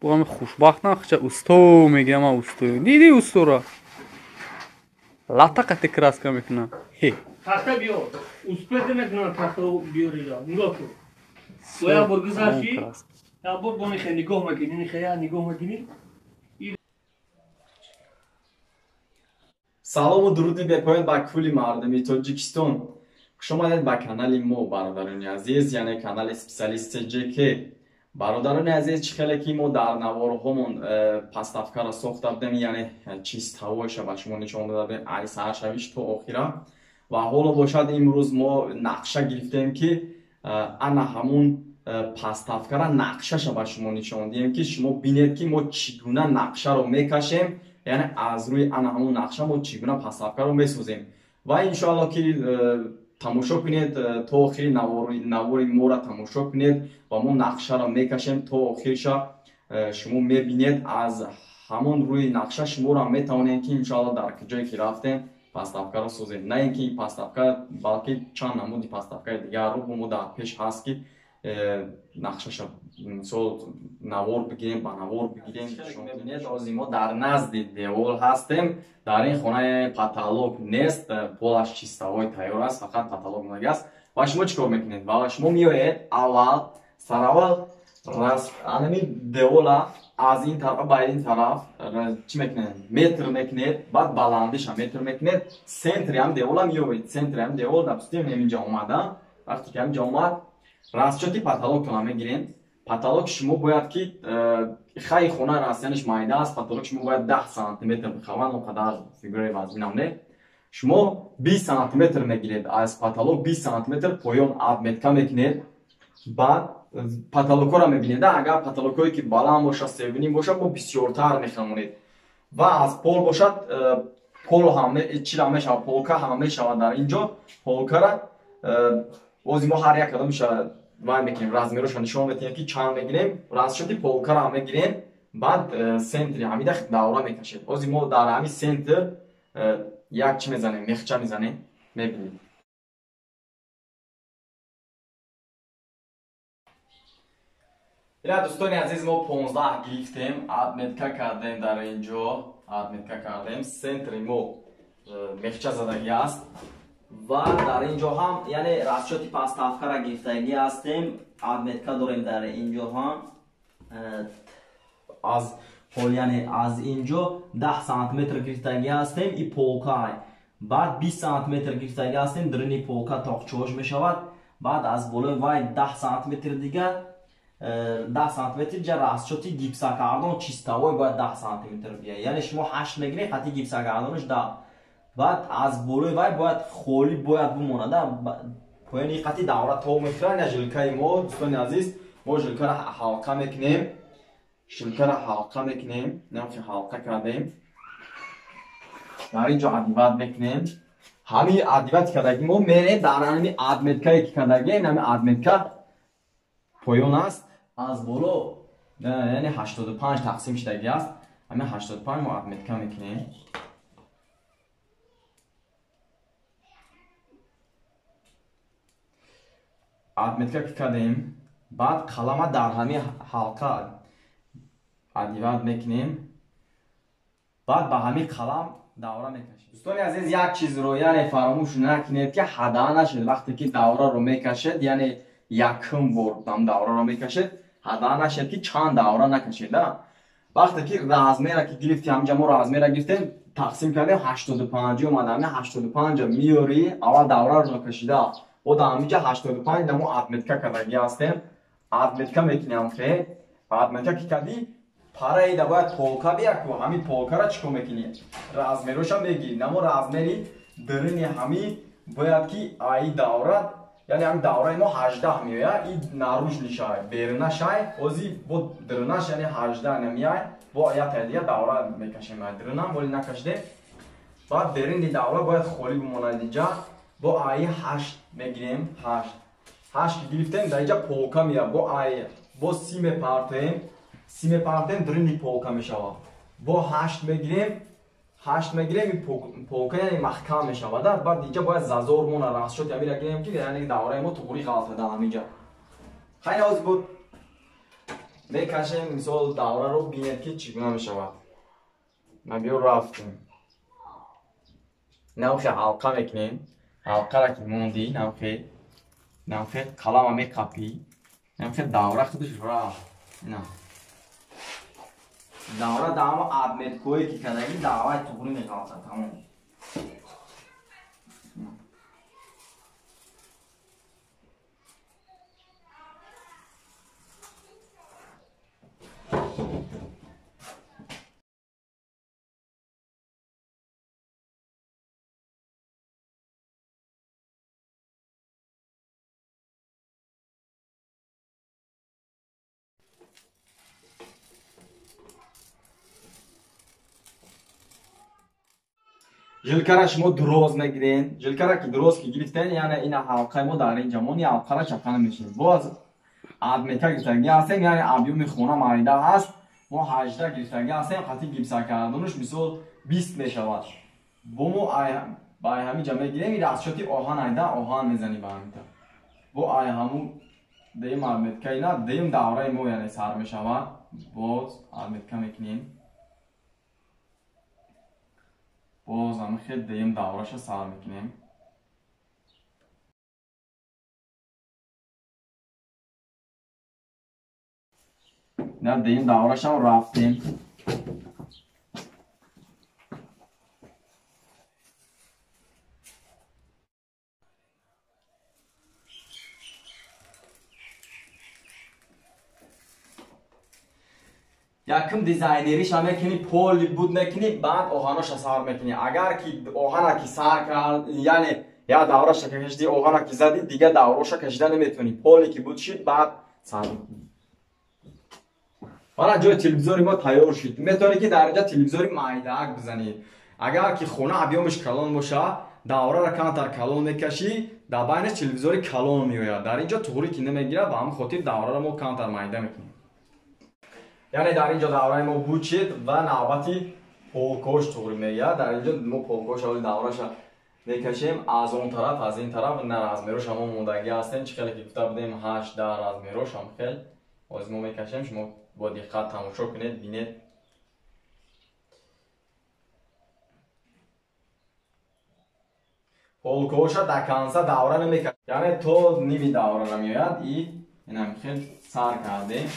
Бу ҳами хушбахтам хича усто мегирам, ман усто. Диди устора? Лата қати краска мекунам. Хе. Тахта биё. Успеть мекунам тахта биёри ра. Нигоҳ кун. Боя бор гузашти. Я бор бо мехе нигоҳ мекунӣ, мехе я нигоҳ мекунӣ. Салому дуруди бепоён ба кулли мардуми Тоҷикистон. Хуш омадед ба канали мо, бародарони азиз, яъне канали специалист ТҶК. Бародарони азиз, чӣ хеле ки мо дар наворҳомон поставкаро сохта будем, яъне чистҳавоиша ба шумо нишон дода будем, ай саршавиш то охира. Ва ҳоло бошад имрӯз мо нақша гирифтем, ки ана ҳамун поставкара нақшаша ба шумо нишон диҳем, ки шумо бинед, ки мо чӣ гуна нақшаро мекашем, яъне аз рӯи ана ҳамун нақша мо чӣ гуна поставкаро месозем. Ва иншоалло ки тамошо кунед то охири навори моро тамошо кунед ва мо нақшаро мекашем то охириша шумо мебинед. Аз ҳамон рӯи нақша шуморо метавонем, ки иншоалло дар ҷое ки рафтем поставкаро созем. На ин ки поставка, балки чанд намуди поставкаи дигарро бо мо дар пеш ҳаст, ки нақшаша мисол навор бигирем, ба навор бигирем. Мебинед, ҳозир мо дар назди девол ҳастем. Дар ин хона потолок нест, полаш чистовой тайёр аст, фақат потолок мондагӣ аст. Ва шумо чӣ кор мекунед? Ва шумо меоед аввал, сараввал анами девола аз ин тараф ба ин тараф чӣ мекунед? Метр мекунед, баъд баландиша метр мекунед, центри ҳам девола меоед. Центри ҳам девол, допустим, инҷа омада, вақте ки ҳаминҷа омад, расчёти потолоктона мегирем. Потолок шумо бояд ки хай хона растяниш майда аст, потолок шумо бояд 10 сантиметр бихавад, он қадар фигураи вазнинам не. Шумо 20 сантиметр мегиред, аз потолок 20 сантиметр поён отметка мекунед. Баъд потолокҳоро мебинед, агар потолокҳое ки баланд бошад, севним бошад, бо бисёртар мехамонед. Ва аз пол бошад, пол ҳам чира мешавад, полка ҳам мешавад дар инҷо. Полкара боз мо ҳар як кадомиша вай мекунем, размероша нишон медиҳем, ки чанд мегирем. Расчёти полкара ҳам мегирем, баъд центри ҳамида давра мекашед. Ҳозир мо дар ҳамин центр як чӣ мезанем, мехча мезанем, мебинем. Ина дӯстони азиз, мо 15 гирифтем, отметка кардем дар инҷо, отметка кардем. Центри мо мехча задагӣ аст. Ва дар инҷо ҳам, яъне расчёти поставкара гирифтагӣ ҳастем, отметка дорем дар инҷо ҳам. Аз пол, яъне аз инҷо 10 сантиметр гирифтагӣ ҳастем, и полка. Баъд 20 сантиметр гирифтагӣ ҳастем, даруни полка тоқчош мешавад. Баъд аз болои вай 10 сантиметр дигар, 10 сантиметр ҷа расчёти гипсокартон чистовой бояд 10 сантиметр бияд. Яъне шумо 8 мегиред, хати гипсокартонаш 10. Баъд аз болои вай бояд холӣ бояд бимонад. Поёни қати давра то мехӯрад. Ина жилкаи мо, дӯстони азиз, мо жилкаро ҳалқа мекунем. Жилкаро ҳалқа мекунем, намки ҳалқа кардем. Дар инҷо адиват мекунем. Ҳамин адивати кардаги мо мерем дар ҳамин отметкае ки кардагем, ҳамин отметка поён аст. Аз боло, яъне 85 тақсим шудагӣ аст. Ҳамин 85 мо отметка мекунем. Отметка ки кардем, баъд қалама дар ҳамин ҳалқа адиват мекунем, баъд ба ҳамин қалам давра мекашем. Дӯстони азиз, як чизро яъне фаромӯш накунед, ки ҳадаъ нашед. Вақте ки давраро мекашед, яъне якум бор там давраро мекашед, ҳадаъ нашед, ки чанд давра накашед. Вақте ки размера ки гирифти, ҳаминҷа мо размера гирифтем, тақсим кардем, 85 омад. Ҳамин 85 меёрӣ, аввал давраро накашида, бо дар ҳаминҷа 85 намо отметка кардагӣ ҳастем. Отметка мекунем, хе отметка ки кардӣ, параида бояд полка бияку. Ҳамин полкара чӣ кор мекунӣ? Размероша мегирӣ. Намо размери даруни ҳамин бояд ки аи давра, яъне ҳамин давраи мо 18 меояд, и наружнишай, берунашай, ҳозир бо дарунаш, яъне 18 намеяй, бо як дига давра мекашем. Дарунам воли накашидем. Баъд беруни давра бояд холӣ бимонад инҷа. Бо аи 8 мегирем, 8. 8 ки гирифтем, дар инҷа полка меяд. Бо аи бо си мепартоем, си мепартоем, даруни полка мешавад. Бо 8 мегирем, 8 мегирем, полка яъне маҳкам мешавад. Баъд инҷа бояд зазор монад, расчёти ҳаминро гирем, ки яъне давраи мо туғри ғалтада ҳаминҷа. Хайр, ҳозир бо Мекашем мисол давраро бинед ки чӣ гуна мешавад. Ма биё рафтем. Навхе ҳалқа мекунем. Ҳалқара ки монди, навхе қалама меқапӣ. Навхе давра худаш рафт. Ина. Давра даама отметкое ки кардагӣ давраи туғрӣ меғалтад, тамом. Жилкара шумо дуроз мегирен. Жилкара ки дуроз ки гирифтен, яъне ина ҳалқаи мо дар ин ҷамон ҳалқара чапана мешавад. Боз отметка гирифтагӣ ҳастем, яъне объёми хона майда ҳаст. Мо 18 гирифтагӣ ҳастем, қатъи гипса кардонаш мисол 20 мешавад. Бо мо ба ҳамин ҷа мегирем, ин расчоти оҳан айда, оҳан мезанем ба ҳамин та. Бо ай ҳамун деем отметка ина, деем давраи мо яъне сар мешавад. Боз отметка мекунем. Боз ҳама хел деем давраша сар мекунем. На деем даврашам рафтем. Якум дизайнериша мекунӣ, поли буд мекунӣ, баъд оҳаноша сар мекунӣ. Агар ки оҳана ки сар кард, яъне я давраша кашидӣ, оҳана ки задӣ, дига давроша кашида наметавонӣ. Поли ки буд шид, баъд сар мекунӣ. Мана ҷои телевизори мо тайёр шид. Метавонӣ ки дар инҷа телевизори майдаак бизанӣ. Агар ки хона объёмаш калон боша, даврара камтар калон мекашӣ, дар байнаш телевизори калон меояд. Дар инҷо туғрӣ ки намегирад, ба ҳамин хотир даврара мо камтар майда мекунем. Яъне дар инҷо давраи мо буд шид ва навбати полкош туғрӣ меояд. Дар инҷо мо полкош оли давраша мекашем аз он тараф, аз ин тараф на размерош ҳамо мондагӣ ҳастем. Чӣ хеле ки гуфта будем 8 10 размерош ҳам хел. Ҳозир мо мекашем, шумо бо диққат тамошо кунед, бинед. Полкоша до конца давра намекашем, яъне то ними давра намеояд. И инам хел сар кардем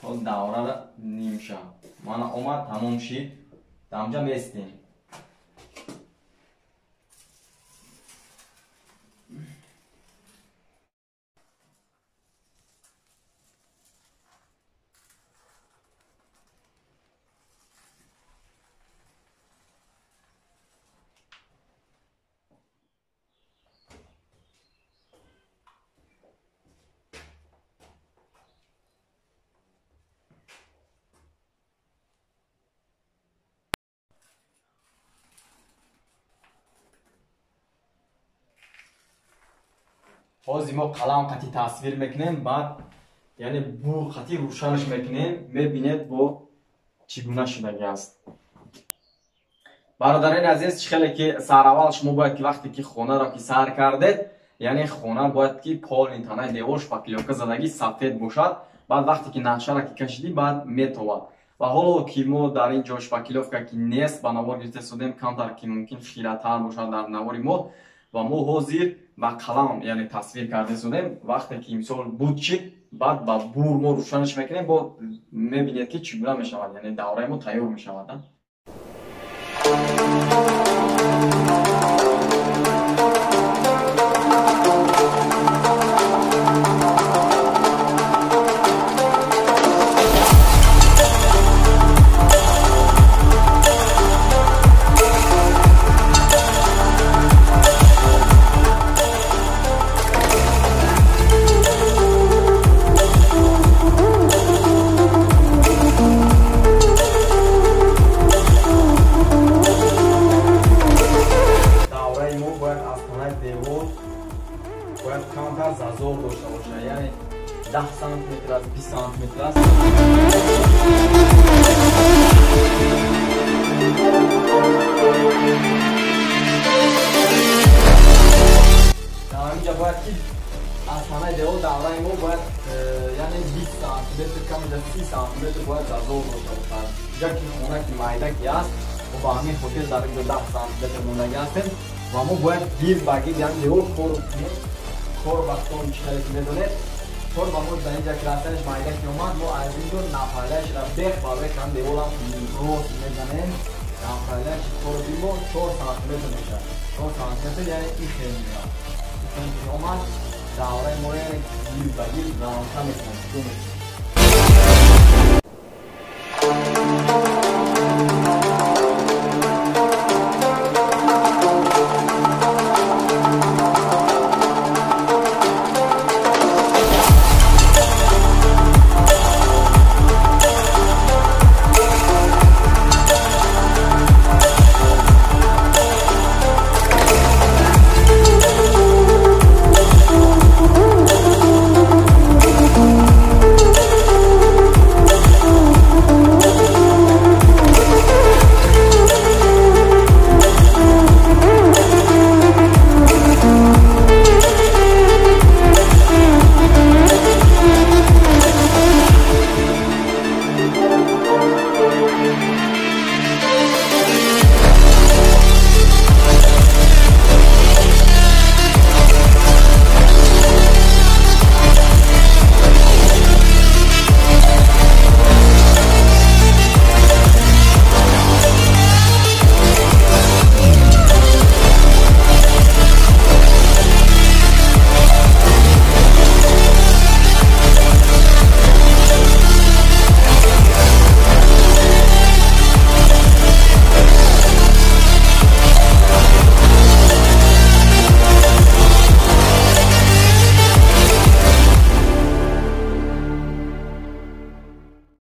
то даврара нимша. Мана омад, тамом шид. Дамҷа местем. Ҳозир мо қалам қатӣ тасвир мекунем, баъд яъне бур қатӣ рӯшанаш мекунем, мебинед бо чӣ гуна шудагӣ аст. Бародарони азиз, чӣ хеле ки сараввал шумо бояд ки вақте ки хонаро ки сар кардед, яъне хона бояд ки полни танаи девор шпаклёвка задагӣ сафед бошад. Баъд вақте ки нақшаро ки кашидӣ, баъд метовад. Ва ҳоло ки мо дар ин ҷо шпаклёвка ки нест, ба навор гирифта истодем, камтар ки мумкин хиратар бошад дар навори мо. Ва мо ҳозир ба қалам яъне тасвир карда истодем. Вақте ки мисол буд шид, баъд ба бур мо рӯшанаш мекунем, бо мебинед ки чӣ гуна мешавад, яъне давраи мо тайёр мешавад. Бояд камтар зазор дошта бошад, яъне 10 сантиметр аст, 20 сантиметр аст. Дар инҷа бояд ки аз танаи девор давраи мо бояд, яъне Яъне 20 сантиметр, камида 30 сантиметр бояд зазор дошта бошад. Ҷаки хона ки майда ки аст, мо ба ҳамин хотир дар инҷо 10 сантиметр мондагӣ ҳастем ва мо бояд гирд ба гирд, яъне девор кор кунем. Кор вақтон чӣ хеле ки медонед, кор ба мо дар инҷа красанаш майда ки омад, мо аз инҷо нафалияшра бех ба бех ҳам деворам рост мезанем. Нафалияши корби мо 4 сантиметр мешавад. 4 сантиметр, яъне ин хел меояд. Ин ки омад, давраи мо, яъне гирд ба гирд рамка мекунад.